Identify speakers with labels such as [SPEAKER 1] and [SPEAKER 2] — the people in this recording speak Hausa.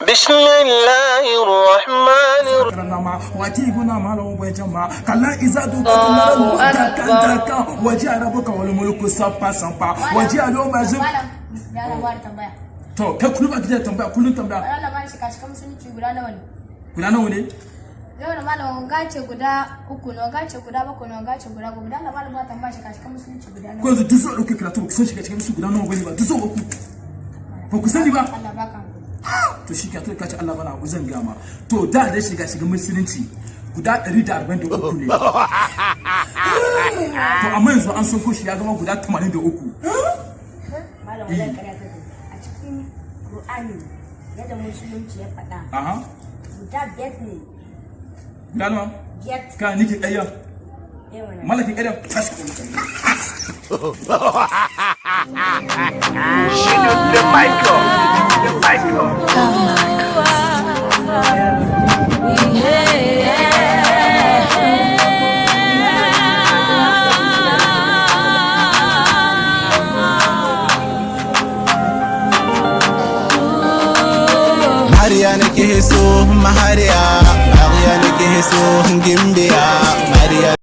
[SPEAKER 1] بسم الله الرحمن
[SPEAKER 2] Karannama wati guna malo wajama kala izadu katunara daka waje arabuka wal mulku sampa sampa waje alo mazin.
[SPEAKER 3] Malam, ya na fara tambaya.
[SPEAKER 2] To, kai kullum a gidan tambaya, kullum tambaya.
[SPEAKER 3] Allah ba shi kashi musulunci guda nawa ne?
[SPEAKER 2] Guda nawa ne?
[SPEAKER 3] Yau da malam, wanga ce guda uku ne, wanga ce guda bakwai ne, wanga ce guda 10. Allah, malam, ba tambaya, shi kashi musulunci guda
[SPEAKER 2] Ko
[SPEAKER 3] nawa?
[SPEAKER 2] yanzu duk zuwa ɗauke karatu ba ku san shiga cikin su guda nawa bane ba? Duk zuwa ku ba ku sani ba?
[SPEAKER 3] Allah baka hankali.
[SPEAKER 2] To shi ka, to ka ce Allah bana abu, zan gama. To, da da shiga musulunci guda 143 ne. To, amma yanzu an sauko shi ya zama guda 83.
[SPEAKER 4] Malam, wallahi ƙarya kake. A cikin Qur'ani, yadda musulunci ya faɗa, guda biyar ne.
[SPEAKER 2] Guda nawa?
[SPEAKER 4] Biyar.
[SPEAKER 2] Ka nike ƙarya?
[SPEAKER 4] Eh mana.
[SPEAKER 2] Malakin ƙarya, tashi ka mutane.
[SPEAKER 1] The Michael the Michael.
[SPEAKER 5] Mariya nake so, Mariya, Mariya nake so, Gimbiya, Mariya.